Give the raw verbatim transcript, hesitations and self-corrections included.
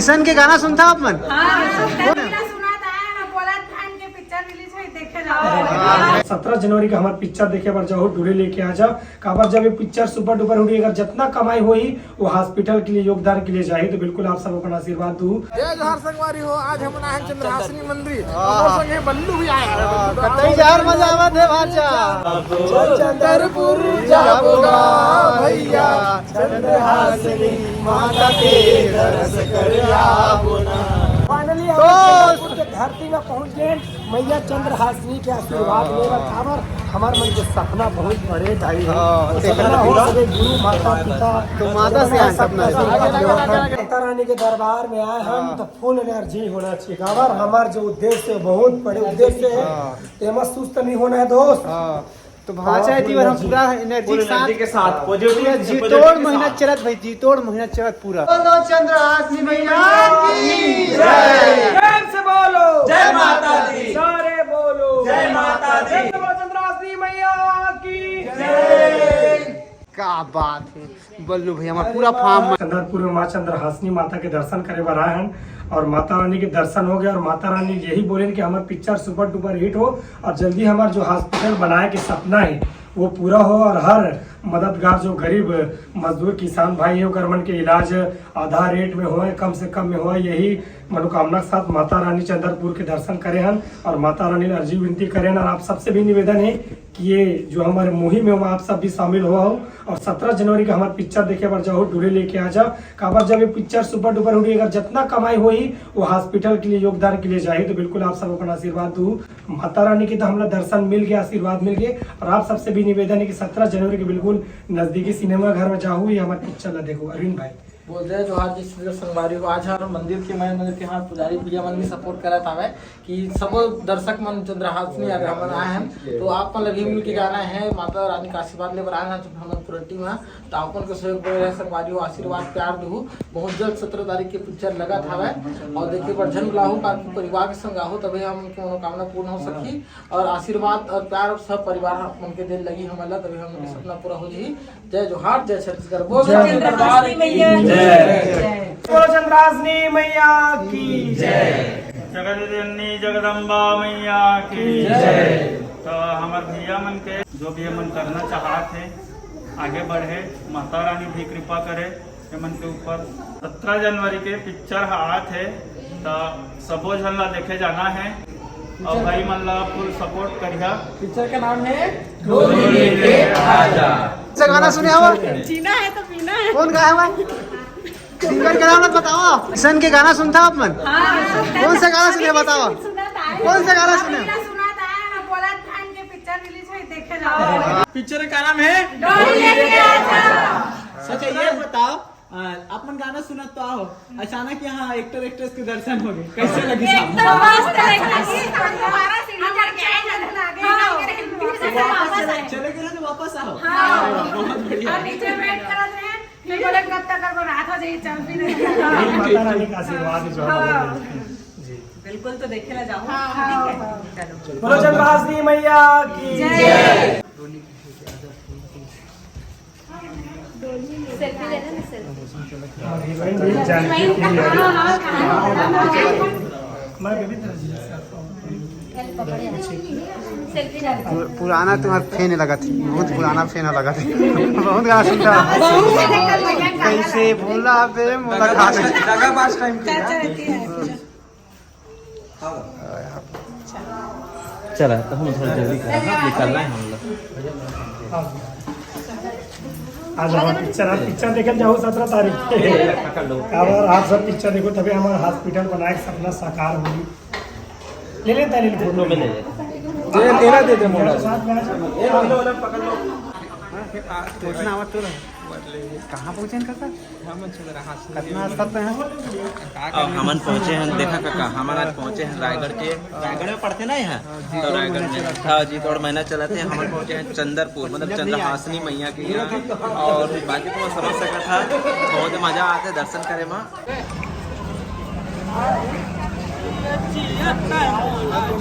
किशन के गाना सुनता आप मन? हाँ, सुनता है, मेरा सुना था, मैं बोला था इनके पिक्चर रिलीज हुई, देखे जाओ। सत्रह जनवरी का हमार पिक्चर देखे बर जाहू, टूरी लेके आ जा। काबर जब ये पिक्चर सुपर डुपर हिट होही, अगर जितना कमाई होही वो हॉस्पिटल के लिए योगदान के लिए जाही, तो बिल्कुल आप सब अपन आशीर्वाद दू। जय जोहार संगवारी हो, आज हमन आए हैं चंद्रहासिनी मंदिर। हमर संगे बल्लू भी आया है। कतई जहर मजा आवत है भांचा। चंद्रपुर जाबो गा भैया, चंद्रहासिनी माता के दरस करे आबो ना। फाइनली हम चंद्रपुर के धरती में पहुंच गए। मैया चंद्रहासिनी के आशीर्वाद ले बर काबर हमार मन के सपना बहुत बड़े भाई। हाँ, सपना हो सके गुरु माता पिता। तो माता से आए सपना। माता रानी के दरबार में आए हम तो फुल एनर्जी होना चाहिए। काबर हमार जो उद्देश्य है, बहुत बड़े उद्देश्य है। हाँ। तेमा सुस्त नहीं होना है दोस्त। हाँ। तो भांचा है और जीवन हम पूरा एनर्जी के साथ, के साथ, पॉजिटिव पूरा जी तोड़ महीना चलत भाई, जी तोड़ महीना चलत पूरा। बोलो चंद्रहासिनी मैया की जय। प्रेम से बोलो। जय माता दी। सारे बोलो। जय माता दी। प्रेम से बोलो चंद्रहासिनी मैया की जय। क्या बात है बल्लू भैया, हमारा पूरा फार्म। चंद्रपुर में माँ चंद्रहासिनी माता के दर्शन करे बर आए हैं और माता रानी के दर्शन हो गया और माता रानी यही बोले कि हमारे पिक्चर सुपर डुपर हिट हो और जल्दी हमारे जो हॉस्पिटल बनाए के सपना है वो पूरा हो और हर मददगार जो गरीब मजदूर किसान भाई है ओकर मन के इलाज आधा रेट में होए, कम से कम में होए, यही मनोकामना के साथ माता रानी चंद्रपुर के दर्शन करे हन और माता रानी अर्जी विनती करे हन। और आप सबसे भी निवेदन है कि ये जो हमारे मुहिम है ओमा आप सब भी शामिल हुआ हो और सत्रह जनवरी का हमारे पिक्चर देखे बर जाओ, टूरी लेके आ जा। काबर जब ये पिक्चर सुपर डुपर हिट होही, अगर जितना कमाई होही वो हॉस्पिटल के लिए योगदान के लिए जाही, तो बिल्कुल आप सब अपन आशीर्वाद दू माता रानी के। तो हमला दर्शन मिल गया, आशीर्वाद मिल गया और आप सबसे भी निवेदन है कि सत्रह जनवरी के बिल्कुल नजदीकी सिनेमा घर में जाहू या हमारे पिक्चर ला देखो। अरविंद भाई। बोल जय जोहार जी छत्तीसगढ़ संगवारी हो। आज हर मंदिर के, मैं मंदिर के हमारे पुजारी भैया मन भी सपोर्ट करत हवे कि सबो दर्शक मन चंद्रहासिनी अगर हमन आए हैं तो आप मन ला भी मिल के जाना है, माता रानी का आशीर्वाद ले बर आए हैं हमन पुरटी में। तो आप मन के सहयोग बने रहे संगवारी हो, आशीर्वाद प्यार दू। बहुत जल्द सत्रह तारीख के पिक्चर लगत हवे और देखे बर झन भुलाहू, काकि परिवार के संग आहू तभे हम उनके मनोकामना पूर्ण हो सकही। और आशीर्वाद और प्यार सब परिवार मन के दे लगही हमन ला, तभे हमन के सपना पूरा हो जाही। जय जोहार, जय छत्तीसगढ़। बोलो जय चंद्रहासिनी मैया की जय। जय। बोलो चंद्रहासिनी मैया की जय। जगत जननी जगदम्बा मैया की जय। तो हमार भैया मन के जो भी मन करना चाहत हे, आगे बढ़े, माता रानी भी कृपा करे। एमन के ऊपर सत्रह जनवरी के पिक्चर ह आत हे, त सबो झन ला देखे जाना हे। और भाई मन ला फुल सपोर्ट करिहा। पिक्चर का नाम है डोली लेके आजा। कौन सा गाना सुने हवा? जीना है तो पीना है। कौन गाया हुआ? सिंगर के नाम मत बताओ। किशन के गाना सुनता आप मन? हाँ, सुनता कौन सा गाना सुने बताओ? सुना था। कौन सा गाना सुने? सुना था, बोला था इनके पिक्चर रिलीज हुई, देखे जाओ। पिक्चर का नाम है डोली लेके आजा। अच्छा, ये बताओ, आ, आप मन गाना सुनत तो आओ, अचानक यहाँ एक्टर एक्ट्रेस के दर्शन हो गए, कैसे लगी एकदम साहब? मस्त लगी। दोबारा सीढ़ी चढ़ के आए, जब आगे हाँ। फिर से तो वापस वापस चले, आए। चले गए तो वापस आओ। हाँ। बहुत बढ़िया। और नीचे वेट करत रहे, फिर बोले कब तक करबो, रात हो जाई, चल फिर। माता रानी का आशीर्वाद जो है, हाँ। जी। बिल्कुल, तो देखे ला जाओ। हाँ, ठीक है। हाँ। चलो। बोलो चंद्रहासिनी मैया की जय। जय। सेल्फी लेना ना, सेल्फी। हीरोइन भी जानती है। मैं विविध रंजन से आता हूँ। सेल्फी डाल। पु-, पुराना तुम्हारा फैन लगा थी, बहुत पुराना फैन लगा थी। बहुत गाना सुनता। कैसे भूला बे मुलाकात। दगाबाज टाइम की। चला, तो हम थोड़ा जल्दी करा, हाँ, निकलना है हम लोग। आज हमारा पिक्चर, आप पिक्चर देखे जाओ सत्रह तारीख के। पकड़ लो। अब आप सब पिक्चर देखो, तभी हमारा हॉस्पिटल बनाए के सपना साकार होगी। ले लेता है, ले लेता है। फोटो में ले लेता है। दे, तेरा दे दे, मोबाइल। साथ में आ जाओ। ये पकड़ लो, पकड़ लो। हाँ, फिर आ, सोचना मत तो रहो। कहाँ पहुँचे हैं काका? हम चल रहा है। कितना सत्य है? अब हमन पहुँचे हैं, देखा काका, हमन आज पहुँचे हैं रायगढ़ के, रायगढ़ में पढ़ते ना यहाँ, तो रायगढ़ में, हाँ जी, थोड़ा महीना चला थे, हमन पहुँचे हैं चंद्रपुर, मतलब चंद्रहासिनी मैया के यहाँ, और बाकी तो मैं समझ सका था, बहुत मजा आते दर्शन करे में।